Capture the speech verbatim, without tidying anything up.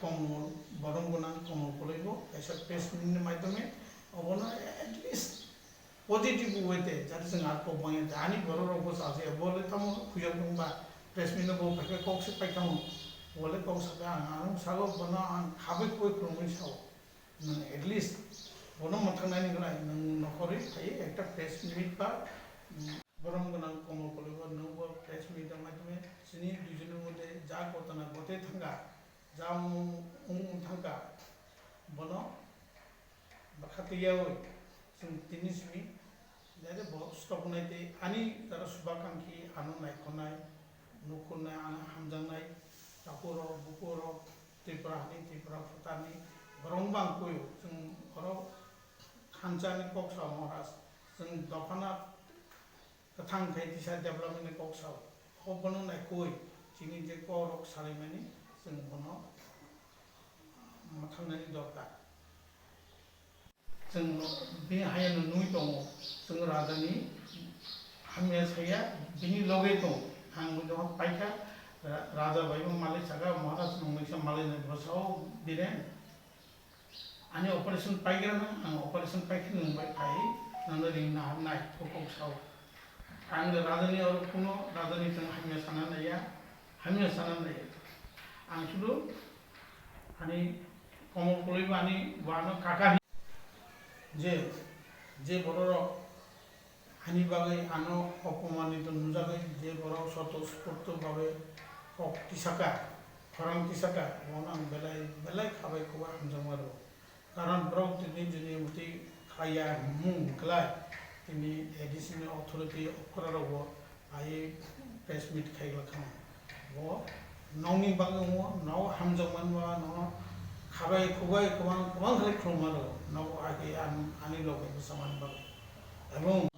Komol, borom gwnang Komol Koloi bo kaisa press meet ni maidhyome obono at least positive way te, jate chwng ar kok manya te, ani borok rok bo chajak ya, bo le tamo khuyok wng ba, press meet no bo phaikhe kok se paithamo, bo le kok sakha ang, ang sago bono ang khabai khwbai khulumui sao, nwng at least bono mwthangnaini gwnai, nwng nokhorwi phaiwi ekta press meet ba, mm, borom gwnang Komol Koloi bo nwng bo press meet rok maidhyome chini duijoni moddhe ja ghotona ghotwi thangkha, ja wng wng thangkha, bono bwkha twiyaui chwng tini simi jare bo stop nai tei ani jara subakangkhi ano naikhornai, nukhornai, ano hamjaknai, takhurok, bukurok, Tripura hani, Tripura phutarni borok bang kuio chwng oro thansa ni kok sao Maharaj, chwng dophano kwthang khai tisa development ni kok sao, o bono naikhoi chini je kok rok salaimani chwng bono mwthangnani dorkar. Chwng bini hayano nugwi tongo, chwng rajani hamya saya, bini loge tongo. Ang bo jokon paikha, ra-, raja bai bo malai saka, Maharaj nwng waisa malai nai bwsao Biren. Ani operation paigrana, ang operation paikhe nwng bai phai, nwngno ring naharnai, kok sao. Ang rajani oro kuno rajani thwng hamya sana naiya, hamya sana naiya. Ang sudu ani Komol Koloi bo ani wano kaka hin-, je, je bororok ani bagwi ano opomanito nunjagwi, je borok sotosforto bagwi kok tisaka, khorang tisaka, bono ang belai, belai khabai khwbai hamjakma rwo. Karon borok tini jini muti khlaiya hwnmung kwlai, tini A D C ni authority okra rogo ai press meet khai glak kha. Bo nokni bagwi wngo, nok hamjakmani ba no khabai khwbai kwbang kwbang khlai khulumma rwo, nogo age an-, ani loge bwsamani bagwi. Ebong